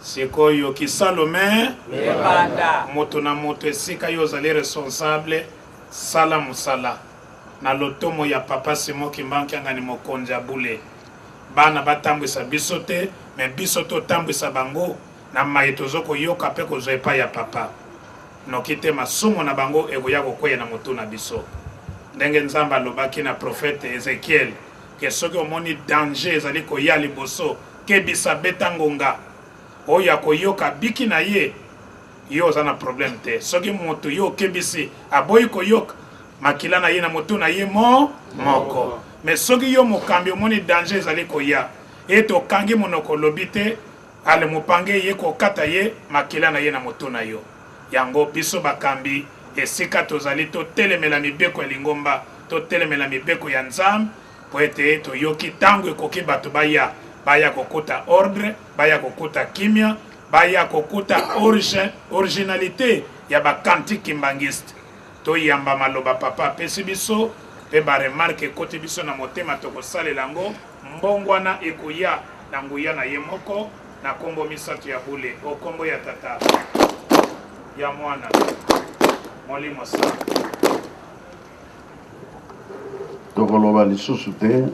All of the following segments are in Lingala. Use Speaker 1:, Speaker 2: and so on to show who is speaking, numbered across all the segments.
Speaker 1: Sikoyo kisalu me moto na moto esika yo ozali responsable, sala mosala na lotomo ya Papa Simon Kimbangu Kiangani mokonzi ya bule. Bana batambwisa biso te, mais biso totambwisa bango na maye tozo koyoka pe kozwa epai ya Papa. Noki te masumu na bango ekoya kokweya na motu na biso. Ndenge Nzambe alobaki na prophète Ezechiel ke soki omoni danger ezali koya liboso, kebisa, beta ngonga. Oyo akoyoka abiki na ye, yo oza na problème te. Soki motu yo okebisi aboyi koyoka, makila na ye na motu na ye mo moko. Mais soki yo mokambi omoni danger ezali koya, ete okangi monoko olobi te, ale mopange eye kokata ye, makila na ye na motu na yo. Yango biso bakambi esika tozali totelemela mibeko ya lingomba, totelemela mibeko ya Nzambe, mpo ete toyoki tango ekoki bato baya, baya kokuta ordre, baya kokuta kimia, baya kokuta originalite ya ba cantiques kimbanguistes. Toyamba maloba papa apesi biso mpe ba remarques ekoti biso na motema, tokosalela yango. Mbongwana ekoya na nguya na ye moko, na kombo misatu ya bule, o kombo ya Tata, ya Mwana, Molimo Santu.
Speaker 2: Tokoloba lisusu te,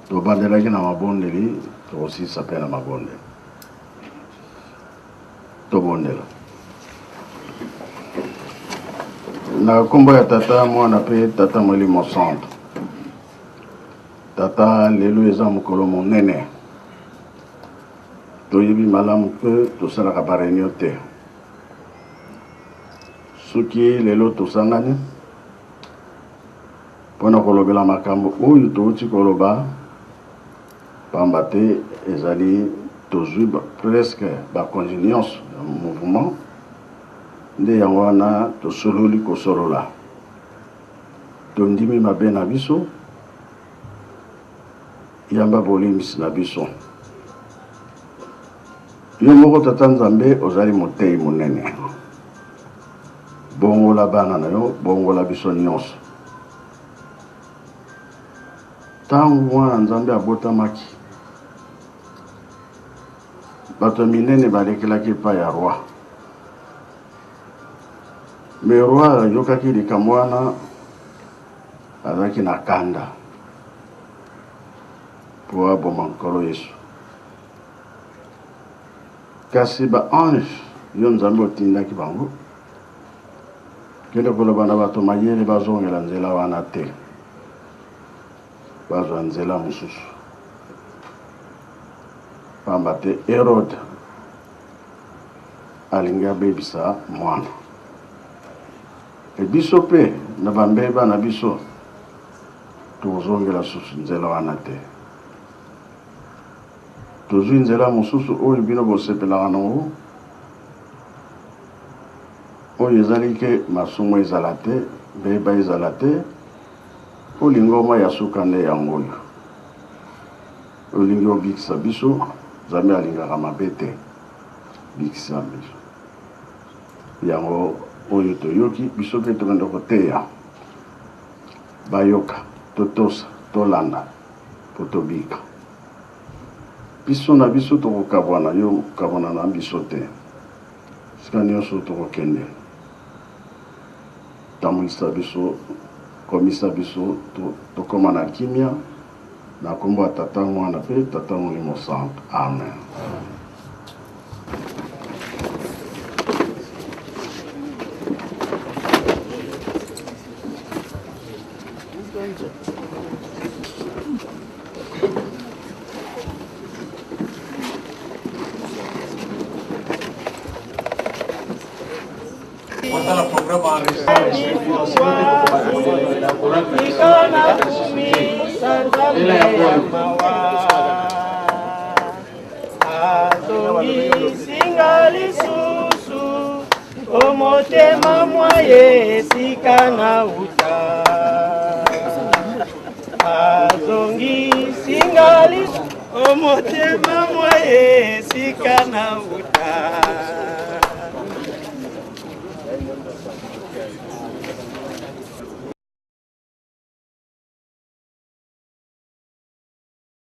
Speaker 2: tobandelaki na mabondeli, tokosilisa mpe na mabondeli. Tobondela. Na nkombo ya Tata, Mwana mpe Tata Molimo Santu. Tata, lelo eza mokolo monene. Toyebi malamu ke tosalaka ba reunion te. Soki lelo tosangani mpo na kolobela makambo oyo touti koloba, pamba te ezali tozwi presque bakonzi nyonso ya mouvement, nde yango wana tosololi kosolola. Tondimi mabe na biso, yamba bolimbisi na biso. Yo moko Tata Nzambe ozali moteyi monene. Bongola bana na yo, bongola biso nyonso. Ntango mwana Nzambe abotamaki, bato ya minene balekelaki epai ya roi. Mais roi ayokaki likambo wana, azalaki na kanda mpo aboma Nkolo Yesu. Kasi ba ange yo Nzambe otindaki bango kende koloba na bato mayele bazongela nzela wana te, bazwa nzela mosusu, pamba te Herode alingi abebisa mwana. E biso mpe na bambeba na biso tokozongela susu nzela wana te. Tozwi nzela mosusu oyo bino bosepelaka nango, oyo ezali ke masumu ezala te, mbeba ezala te, mpo lingomba ya suka nde yango oyo. Olingi obikisa biso, Nzambe alingaka mabe te. Bikisa biso. Yango oyo toyoki, biso mpe tokende koteya. Bayoka, totosa, tolanda mpo tobika. Biso na biso tokokabwana, yo okabwana na biso te. Esika nyonso tokokende, tambwisa biso, komisa biso tokoma na kimia. Na kombo ya Tata, Mwana pe Tata Molimo Santu. Amen.
Speaker 3: Azongisinga lisusu o motema mwa ye esika nauta azongisinga lisusu o motema mwa ye esika nauta.